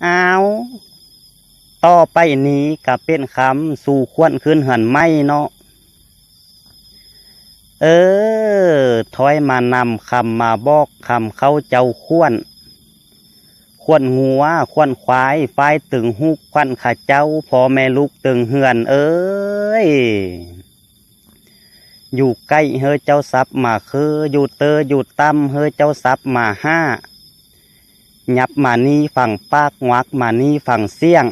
ອ້າວ ຕໍ່ໄປນີ້ກະເປັນຄຳສູ່ຂວັນຂຶ້ນເຮືອນໃໝ່ເນາະ. ເອີ ຖອຍມານຳຄຳມາບອກ ຄຳເຂົ້າເຈົ້າຂວັນ ຂວັນງົວ ຂວັນຄວາຍ ຝ່າຍຕຶງຮຸກ ຂວັນຂະເຈົ້າ ພໍ່ແມ່ລູກຕຶງເຮືອນເອີຍ. ຢູ່ໃກ້ເຮີເຈົ້າສັບມາຄື ຢູ່ເຕີຢູ່ຕ່ຳເຮີເຈົ້າສັບມາຫ້າ ຫຍັບມານີ້ຝັ່ງປາກ ຫວັກມານີ້ຝັ່ງສຽງ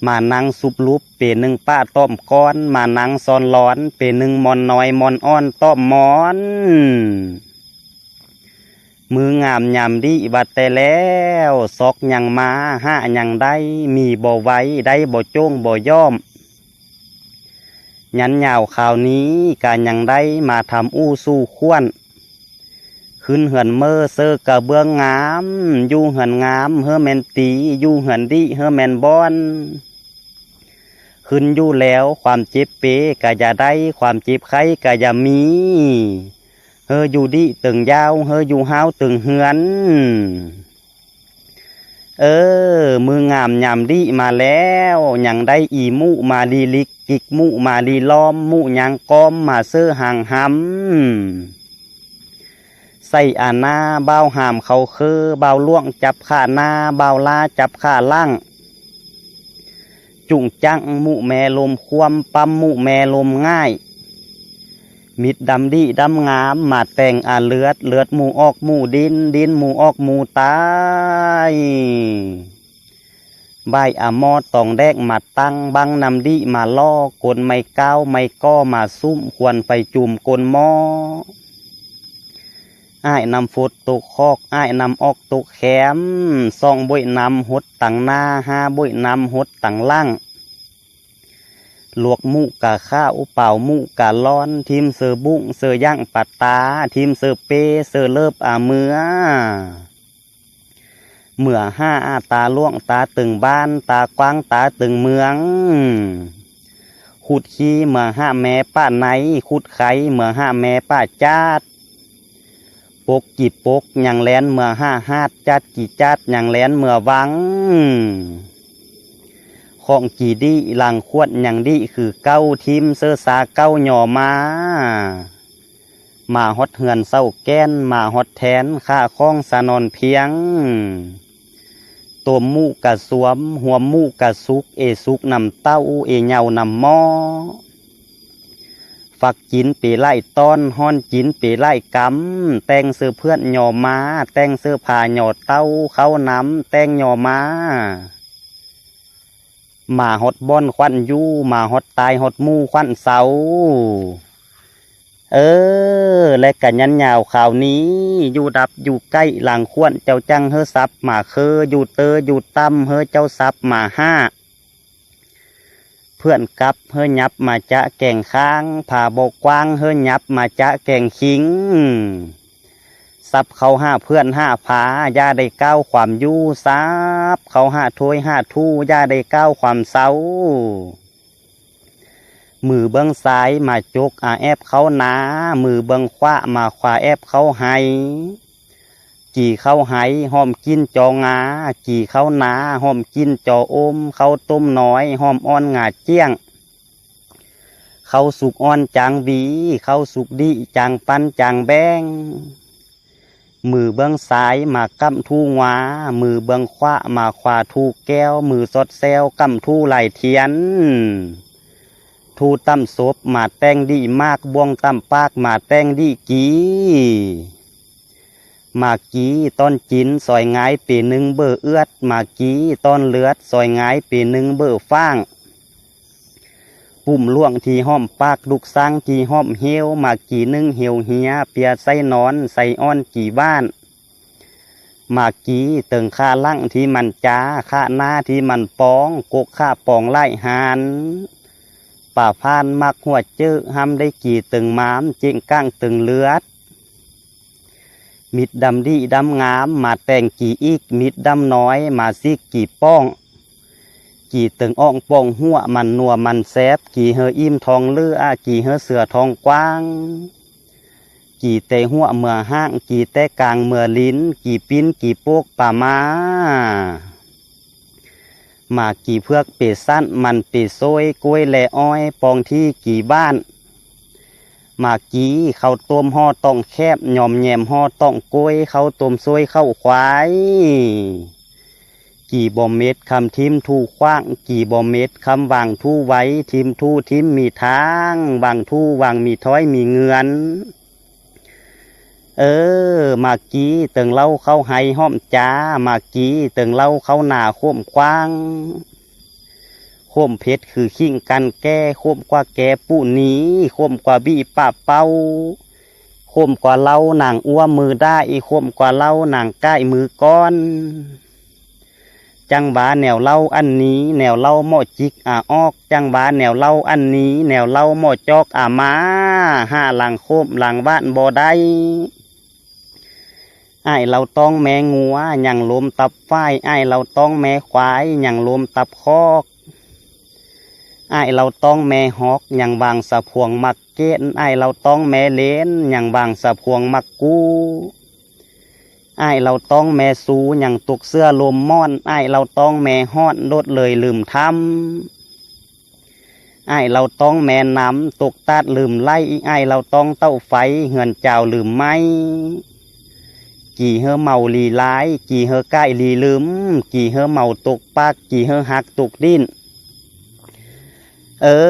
ມານັ່ງສຸບລຸບ ເປໜຶ່ງປະຕ້ອມກ້ອນ ມານັ່ງຊ້ອນລ້ອນ ເປໜຶ່ງມ່ອນນ້ອຍມ່ອນອ່ອນຕ້ອມມ່ອນ. ມື້ງາມຍາມດີວ່າແຕ່ແລ້ວ ຊອກຫຍັງມາຫາຫຍັງໄດ້ ມີບໍ່ໄວ ໄດ້ບໍ່ໂຈ້ງບໍ່ຢອມ. ຍັນຍາວຄາວນີ້ກະຍັງໄດ້ມາທຳອູ່ສູ່ຂວັນ ຂຶ້ນເຮືອນເມີເຊີກະເບື້ອງງາມ ຢູ່ເຮືອນງາມເຮີແມ່ນຕີ ຢູ່ເຮືອນດີເຮີແມ່ນບ່ອນ. ຂຶ້ນຢູ່ແລ້ວຄວາມເຈັບເປກະຢ່າໄດ້ ຄວາມເຈັບໄຂ້ກະຢ່າມີ ເຮີຢູ່ດີເຕີງຢາວ ເຮີຢູ່ຮາວເຕີງເຮືອນ. ເອີ ມື້ງາມຍາມດີມາແລ້ວ ຍັງໄດ້ອີໝູມາລີລິກ ກິກໝູມາລີລ້ອມ ໝູຍ່າງກ້ອມມາເສີຫາງຮຳ ໃສ່ອາໜ້າ ບ່າວຫາມເຂົ້າຄື ບ່າວຫຼວງຈັບຂາໜ້າ ບ່າວຫຼ້າຈັບຂາຫຼັງ ຈຸງຈັງໝູແມ່ລົມຄວ່ຳ ປ້ຳໝູແມ່ລົມຫງາຍ ມິດດຳດີດຳງາມ ມາແຕ່ງອາເລືອດ ເລືອດໝູອອກໝູດິນ ດິນໝູອອກໝູຕາຍ ບາຍອາໝໍ້ຕອງແດກມາຕັ້ງ ບັ້ງນ້ຳດີມາຫຼໍ່ ກົນໄມ້ກ້າວໄມ້ກໍມາສຸມ ຄວນໄຟຈູມກົ້ນໝໍ້ ອ້າຍນ້ຳຟົດຕົກຄອກ ອ້າຍນ້ຳອອກຕົກແຄມ ສອງບົວຍນ້ຳຫົດຕັງໜ້າ ຫ້າບົວຍນ້ຳຫົດຕັງຫຼັງ ລວກໝູກະຂາວ ເປົ່າໝູກະລ້ອນ ຖິ້ມເສີບຸ້ງເສີຢາງປາຕາ ຖິ້ມເສີເປ້ເສີເລີບອາເມືອ ເມືອຫາຕາຫຼວງຕາຕຶງບ້ານ ຕາກວ້າງຕາຕຶງເມືອງ ຂຸດຂີ້ເມືອຫາແມ່ປາໄນ ຂຸດໄຄເມືອຫາແມ່ປາຈາດ ປົກກີປົກຍັງແລ່ນເມືອຫາຫາດ ຈາດກີຈາດຍັງແລ່ນເມືອວັງ ຂອງກີດີຫຼັງຂວດຍັງດີຄືເກົ່າ ຖິ້ມເສີສາເກົ່າຍໍມາ ມາຮອດເຮືອນເສົາແກ່ນ ມາຮອດແທ່ນຂ້າຂອງສະໜອນພຽງ ຕົ້ມໝູກະຊວມ ຮວມໝູກະສຸກ ເອສຸກນຳເຕົ້າ ເອເຍົານຳໝໍ້ ຝັກກິນເປຫຼາຍຕອນ ຮ້ອນກິນເປຫຼາຍກຳ ແຕ່ງເສີເພື່ອນຍໍມາ ແຕ່ງເສີພາຍໍເຕົ້າ ເຂົ້ານຳແຕ່ງຍໍມາ ມາຮອດບ່ອນຂວັນຢູ່ ມາຮອດຕາຍຮອດໝູຂວັນເຊົາ ເອີ ແລະກະຍັນຍາວຄາວນີ້ ຢູ່ດັບຢູ່ໃກ້ຫຼັງຂວັນເຈົ້າຈັ່ງເຮີສັບມາຄື ຢູ່ເຕີຢູ່ຕ່ຳເຮີເຈົ້າສັບມາຫາ ເພື່ອນກັບເຮີຫຍັບມາຈະແກງຂ້າງ ຜາບໍ່ກວ້າງເຮີຫຍັບມາຈະແກງຄີງ ສັບເຂົ້າຫາເພື່ອນຫາພາ ຢ່າໄດ້ກ່າວຄວາມຢູ່ ສັບເຂົ້າຫາຖ້ວຍຫາຖູ່ ຢ່າໄດ້ກ່າວຄວາມເສົ້າ ມືເບື້ອງຊ້າຍມາຈົກອາແອບເຂົ້າໜ້າ ມືເບື້ອງຂວາມາຂວາແອບເຂົ້າໄຮ່ ກີເຂົ້າໄຮ່ຫອມກິ່ນຈໍງາ ກີເຂົ້ານາຫອມກິ່ນຈໍອົມ ເຂົ້າຕົ້ມນ້ອຍຫອມອ່ອນງາຈຽງ ເຂົ້າສຸກອ່ອນຈາງຫວີ ເຂົ້າສຸກດີຈາງປັ້ນຈາງແບ່ງ ມືເບື້ອງຊ້າຍມາກຳຖູງວາ ມືເບື້ອງຂວາມາຂວາຖູແກ້ວ ມືສອດແຊວກຳຖູລາຍທຽນ ຖູຕ່ຳສົບມາແຕ່ງດີໝາກ ບ່ວງຕ່ຳປາກມາແຕ່ງດີກີ ໝາກກີຕ້ອນຈິນຊອຍງາຍເປໜຶ່ງເບີເອືອດ ໝາກກີຕ້ອນເລືອດຊອຍງາຍເປໜຶ່ງເບີຟາງ ປຸ້ມຫຼວງທີ່ຫອມປາກ ລູກຊ້າງທີ່ຫອມເຫວ ໝາກກີໜຶ່ງເຫວເຮຍ ເປຍໃສ່ນອນໃສ່ອ່ອນກີຫວານ ໝາກກີເຕີງຂາຫຼັງທີ່ມັນຈາ ຂາໜ້າທີ່ມັນປອງ ກົກຂາປອງຫຼາຍຫານ ປາພານໝາກຫົວເຈີ ຫ້ຳໄດ້ກີເຕີງມາມ ເຈັງກາງເຕີງເລືອດ ມິດດຳດີດຳງາມ ມາແຕ່ງກີອີກ ມິດດຳນ້ອຍ ມາສີກກີປ່ອງ ກີເຕີງອ່ອງປ່ອງຫົວ ມັນນົວມັນແຊບ ກີເຮີອີ່ມທ້ອງເຫຼືອ ກີເຮີເສືອທ້ອງກວ້າງ ກີແຕ່ຫົວເມືອຮ່າງ ກີແຕ່ກາງເມືອລີນ ກີປີ້ນກີໂປກປາມ້າ ໝາກກີເຜືອກເປສັນ ມັນເປໂຊຍ ກ້ວຍແລອ້ອຍ ປອງທີ່ກີບ້ານ ໝາກກີເຂົ້າຕົ້ມຫໍ່ຕ້ອງແຄບ ຍອມແຍມຫໍ່ຕ້ອງກ້ວຍ ເຂົ້າຕົ້ມໂຊຍເຂົ້າຄວາຍ ກີບໍ່ເມັດຄຳຖິ້ມຖູຂວ້າງ ກີບໍ່ເມັດຄຳຫວ່າງຖູໄວ ຖິ້ມຖູຖິ້ມມີທາງ ຫວ່າງຖູຫວ່າງມີຖ້ອຍມີເງື່ອນ ເອີ ໝາກກີເຕີງເຫຼົ້າເຂົ້າໄຮຫອມຈາ ໝາກກີເຕີງເຫຼົ້າເຂົ້ານາໂຄມຂວ້າງ ໂຄມເພັດຄືຂີງກັນແກ້ ໂຄມກວ່າແກ້ປູໜີ ໂຄມກວ່າບີປາເປົ່າ ໂຄມກວ່າເຫຼົ້ານາງອ້ວມມືດ້າຍ ໂຄມກວ່າເຫຼົ້ານາງກ້າຍມືກ້ອນ ຈັ່ງວ່າແນວເຫຼົ້າອັນນີ້ ແນວເຫຼົ້າໝໍຈິກອາອອກ ຈັ່ງວ່າແນວເຫຼົ້າອັນນີ້ ແນວເຫຼົ້າໝໍຈອກອາມາ ຫາຫຼັງໂຄມຫຼັງບ້ານບໍ່ໄດ້ ອ້າຍເລົ່າຕ້ອງແມ່ງົວ ຍັງລົມຕັບຝ້າຍ ອ້າຍເລົ່າຕ້ອງແມ່ຄວາຍ ຍັງລົມຕັບຄອກ ອ້າຍເລົ່າຕ້ອງແມ່ຮອກ ຍັງຫວ່າງສະພວງໝາກເກນ ອ້າຍເລົ່າຕ້ອງແມ່ເລນ ຍັງຫວ່າງສະພວງໝາກກູ ອ້າຍເລົ່າຕ້ອງແມ່ຊູ ຍັງຕົກເສື້ອລົມໝອນ ອ້າຍເລົ່າຕ້ອງແມ່ຮ້ອນ ໂດດເລີຍລືມທຳ ອ້າຍເລົ່າຕ້ອງແມ່ນ້ຳ ຕົກຕາດລືມໄຫຼ ອ້າຍເລົ່າຕ້ອງເຕົ້າໄຟ ເຮືອນຈາວລືມໄໝ້ ກີເຮີເມົາລີລາຍ ກີເຮີກາຍລີລືມ ກີເຮີເມົາຕົກປາກ ກີເຮີຮັກຕົກດິນ ເອີ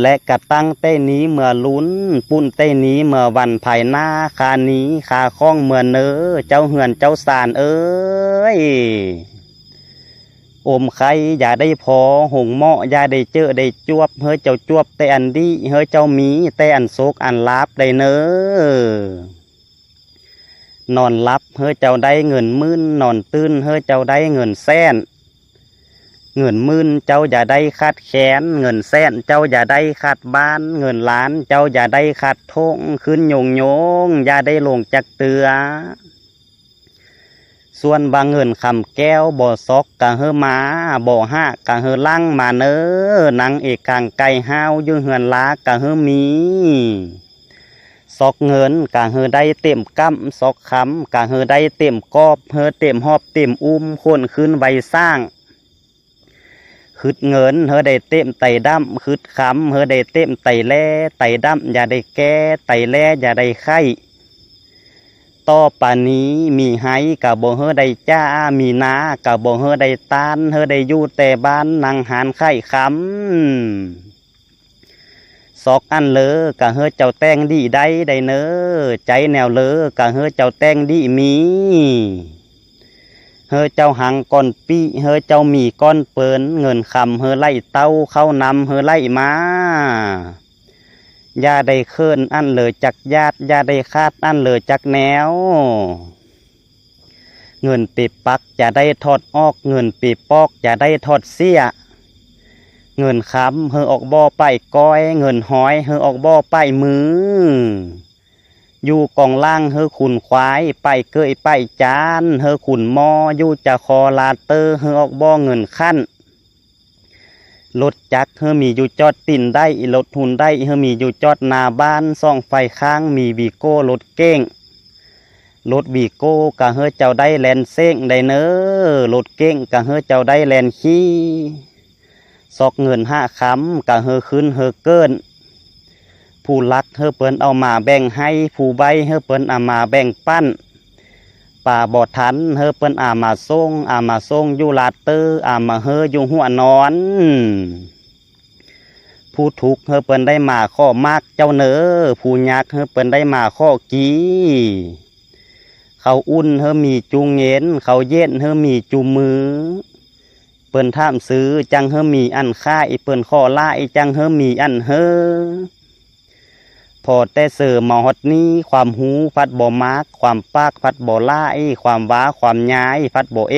ແລະກະຕັ້ງແຕ່ນີ້ເມື່ອລຸນ ປຸ້ນແຕ່ນີ້ເມື່ອວັນພາຍໜ້າ ຄານີ້ຄາຂອງເມືອເນີ ເຈົ້າເຮືອນເຈົ້າຊານເອີຍ ອົມໄຂ້ຢ່າໄດ້ພໍ ໂຮງໝໍຢ່າໄດ້ເຈີໄດ້ຈວບ ເຮີເຈົ້າຈວບແຕ່ອັນດີ ເຮີເຈົ້າມີແຕ່ອັນໂຊກອັນລາບໄດ໋ເນີ ນອນຫຼັບເຮີເຈົ້າໄດ້ເງິນໝື່ນ ນອນຕື່ນເຮີເຈົ້າໄດ້ເງິນແສນ ເງິນໝື່ນເຈົ້າຢ່າໄດ້ຂາດແຄນ ເງິນແສນເຈົ້າຢ່າໄດ້ຂາດບ້ານ ເງິນລ້ານເຈົ້າຢ່າໄດ້ຂາດຖົງ ຂຶ້ນໂຍງໆ ຢ່າໄດ້ລົງຈັກເທື່ອ ສ່ວນວ່າເງິນຄຳແກ້ວບໍ່ຊອກກະເຮີມາ ບໍ່ຫາກະເຮີຫຼັ່ງມາເນີ ນັ່ງເອກາງໄກຫ້າວຢູ່ເຮືອນລາກະເຮີມີ ຊອກເງິນກະເຮີໄດ້ເຕັມກຳ ຊອກຄຳກະເຮີໄດ້ເຕັມກອບ ເຮີເຕັມຫອບເຕັມອຸ້ມ ຂົນຂຶ້ນໄວ້ສ້າງ ຄຶດເງິນເຮີໄດ້ເຕັມໄຕດຳ ຄຶດຄຳເຮີໄດ້ເຕັມໄຕແລ້ ໄຕດຳຢ່າໄດ້ແກ້ ໄຕແລ້ຢ່າໄດ້ໄຂ້ ຕໍ່ປານນີ້ມີໄຮ່ກະບໍ່ເຮີໄດ້ຈ້າ ມີນາກະບໍ່ເຮີໄດ້ຕ້ານ ເຮີໄດ້ຢູ່ແຕ່ບ້ານນັ່ງຮ້ານຂາຍຄຳ ຊອກອັນເລີກະເຮີເຈົ້າແຕ່ງດີໄດ້ໄດ໋ເນີ ໃຈແນວເລີກະເຮີເຈົ້າແຕ່ງດີມີ ເຮີເຈົ້າຮັ່ງກ່ອນປີ້ ເຮີເຈົ້າມີກ່ອນເປີນ ເງິນຄຳເຮີໄຫຼເຕົ້າ ເຂົ້ານ້ຳເຮີໄຫຼມາ ຢ່າໄດ້ເຂີນອັນເລີຈັກຢາດ ຢ່າໄດ້ຂາດອັນເລີຈັກແນວ ເງິນເປປັກຈະໄດ້ຖອດອອກ ເງິນເປປອກຈະໄດ້ຖອດເສຍ ເງິນຄຳເຮີອອກບໍ່ປາຍກ້ອຍ ເງິນຮ້ອຍເຮີອອກບໍ່ປາຍມື ຢູ່ກອງລ່າງເຮີຂຸນຄວາຍ ປາຍເກີຍປາຍຈານເຮີຂຸນໝໍ້ ຢູ່ຈະຄໍລາເຕີເຮີອອກບໍ່ເງິນຂັນ ລົດຈັກເຮີມີຢູ່ຈອດຕີນໄດ໋ ລົດຮຸນໄດ໋ເຮີມີຢູ່ຈອດໜ້າບ້ານ ສອງໄຟຂ້າງມີວີໂກ້ລົດເກັງ ລົດວີໂກ້ກະເຮີເຈົ້າໄດ້ແລ່ນເສັງໄດ໋ເນີ ລົດເກັງກະເຮີເຈົ້າໄດ້ແລ່ນຂີ່ ຊອກເງິນຫາຄຳກະເຮີຂຶ້ນເຮີເກີນ ຜູ້ລັກເຮີເພິ່ນເອົາມາແບ່ງໃຫ້ ຜູ້ໄວເຮີເພິ່ນເອົາມາແບ່ງປັນ ປາບໍ່ທັນເຮີເພິ່ນເອົາມາສົ່ງ ເອົາມາສົ່ງຢູ່ລາເຕີ ເອົາມາເຮີຢູ່ຫົວນອນ ຜູ້ທຸກເຮີເພິ່ນໄດ້ມາຂໍໝາກເຈົ້າເນີ ຜູ້ຍາກເຮີເພິ່ນໄດ້ມາຂໍກີ ເຂົ້າອຸ່ນເຮີມີຈຸເຢັນ ເຂົ້າເຢັນເຮີມີຈຸມື ເພິ່ນຖາມຊື້ຈັ່ງເຮີມີອັນຂາຍ ເພິ່ນຂໍຫຼາຍຈັ່ງເຮີມີອັນເຮີ ພໍແຕ່ເຊີມາຮອດນີ້ ຄວາມຮູ້ພັດບໍ່ມາກ ຄວາມປາກພັດບໍ່ຫຼາຍ ຄວາມວ່າຄວາມຍາຍພັດບໍ່ເອ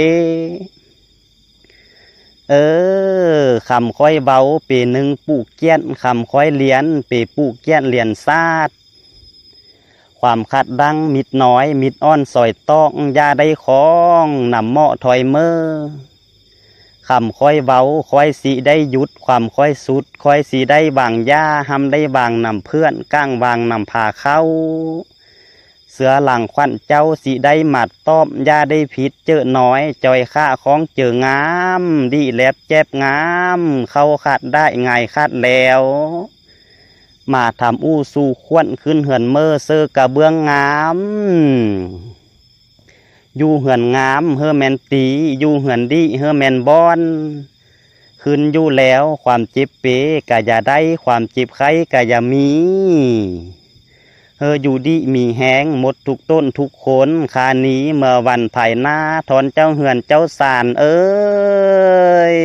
ເອີ ຄຳຂ້ອຍເວົ້າ ເປໜຶ່ງປູກກຽນ ຄຳຂ້ອຍລຽນ ເປປູກກຽນລຽນສາດ ຄວາມຂັດດັງມິດນ້ອຍ ມິດອ່ອນຊອຍຕອກ ຢ່າໄດ້ຄອງນຳໝໍຖອຍເມີ ຄຳຂ້ອຍເວົ້າ ຂ້ອຍຊິໄດ້ຢຸດ ຄວາມຂ້ອຍສຸດ ຂ້ອຍຊິໄດ້ວາງຢ່າ ຫ້າມໄດ້ວາງນຳເພື່ອນ ກ້າງວາງນຳພາເຂົ້າ ເສືອຫຼັງຂວັນເຈົ້າຊິໄດ້ມາຕອບ ຢ່າໄດ້ຜິດເຈີນ້ອຍ ຈ່ອຍຂ້າຂອງເຈີງາມ ດີແລັບແຈັບງາມ ເຂົ້າຄາດໄດ້ຫງາຍຄາດແລ້ວ ມາທຳອູ່ສູ່ຂວັນ ຂຶ້ນເຮືອນເມີເຊີກະເບື້ອງງາມ ຢູ່ເຮືອນງາມເຮີແມ່ນຕີ ຢູ່ເຮືອນດີເຮີແມ່ນບ່ອນ ຄືນຢູ່ແລ້ວຄວາມເຈັບເປກະຢ່າໄດ້ ຄວາມເຈັບໄຂ້ກະຢ່າມີ ເຮີຢູ່ດີມີແຮງ ໝົດທຸກຕົນທຸກຄົນ ຂ້າໜີເມືອວັນພາຍໜ້າ ທ່ອນເຈົ້າເຮືອນເຈົ້າຊານເອີຍ.